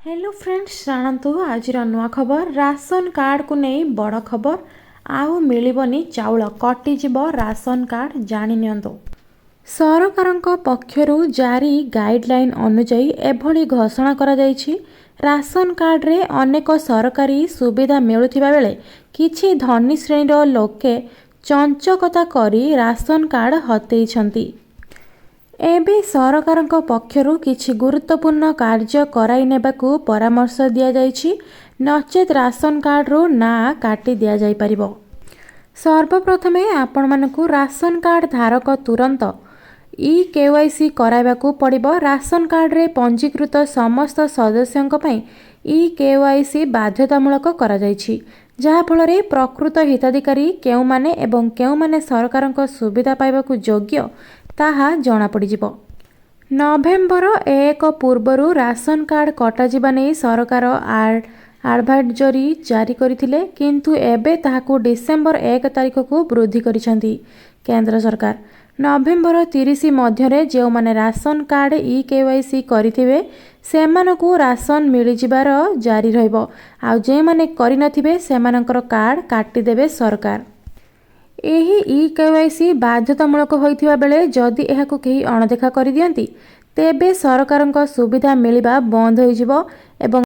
Hello friends, ଜାଣନ୍ତୁ ଆଜିର ନୂଆ ଖବର। ରାସନ କାର୍ଡ଼କୁ ନେଇ ବଡ଼ ଖବର। ଆଉ ମିଳିବନି ଚାଉଳ, କଟିଯିବ ରାସନ କାର୍ଡ଼, ଜାଣି ନିଅନ୍ତୁ। ସରକାରଙ୍କ ପକ୍ଷରୁ ଜାରି ଗାଇଡ଼ଲାଇନ୍ ଅନୁଯାୟୀ ଏଭଳି ଘୋଷଣା କରାଯାଇଛି। ରାସନ କାର୍ଡ଼ରେ ଅନେକ ସରକାରୀ ସୁବିଧା ମିଳୁଥିବା ବେଳେ କିଛି ଧନୀ ଶ୍ରେଣୀର ଲୋକେ ଚଞ୍ଚକତା କରି ରାସନ କାର୍ଡ଼ ହତେଇଛନ୍ତି। ଏବେ ସରକାରଙ୍କ ପକ୍ଷରୁ କିଛି ଗୁରୁତ୍ୱପୂର୍ଣ୍ଣ କାର୍ଯ୍ୟ କରାଇ ନେବାକୁ ପରାମର୍ଶ ଦିଆଯାଇଛି, ନଚେତ୍ ରାସନ କାର୍ଡ଼ରୁ ନାଁ କାଟି ଦିଆଯାଇପାରିବ। ସର୍ବପ୍ରଥମେ ଆପଣମାନଙ୍କୁ ରାସନ କାର୍ଡ଼ ଧାରକ ତୁରନ୍ତ ଇ-କେୱାଇସି କରାଇବାକୁ ପଡ଼ିବ। ରାସନ କାର୍ଡ଼ରେ ପଞ୍ଜୀକୃତ ସମସ୍ତ ସଦସ୍ୟଙ୍କ ପାଇଁ ଇ-କେୱାଇସି ବାଧ୍ୟତାମୂଳକ କରାଯାଇଛି, ଯାହାଫଳରେ ପ୍ରକୃତ ହିତାଧିକାରୀ କେଉଁମାନେ ଏବଂ କେଉଁମାନେ ସରକାରଙ୍କ ସୁବିଧା ପାଇବାକୁ ଯୋଗ୍ୟ ତାହା ଜଣାପଡ଼ିଯିବ। ନଭେମ୍ବର 1 ପୂର୍ବରୁ ରାସନ କାର୍ଡ଼ କଟାଯିବା ନେଇ ସରକାର ଆଡ଼ଭାଇଜରୀ ଜାରି କରିଥିଲେ, କିନ୍ତୁ ଏବେ ତାହାକୁ ଡିସେମ୍ବର 1 ତାରିଖକୁ ବୃଦ୍ଧି କରିଛନ୍ତି କେନ୍ଦ୍ର ସରକାର। ନଭେମ୍ବର 30 ମଧ୍ୟରେ ଯେଉଁମାନେ ରାସନ କାର୍ଡ଼ ଇ-କେୱାଇସି କରିଥିବେ, ସେମାନଙ୍କୁ ରାସନ ମିଳିଯିବାର ଜାରି ରହିବ। ଆଉ ଯେଉଁମାନେ କରିନଥିବେ, ସେମାନଙ୍କର କାର୍ଡ଼ କାଟିଦେବେ ସରକାର। ଏହି ଇ-କେୱାଇସି ବାଧ୍ୟତାମୂଳକ ହୋଇଥିବା ବେଳେ ଯଦି ଏହାକୁ କେହି ଅଣଦେଖା କରିଦିଅନ୍ତି, ତେବେ ସରକାରଙ୍କ ସୁବିଧା ମିଳିବା ବନ୍ଦ ହୋଇଯିବ ଏବଂ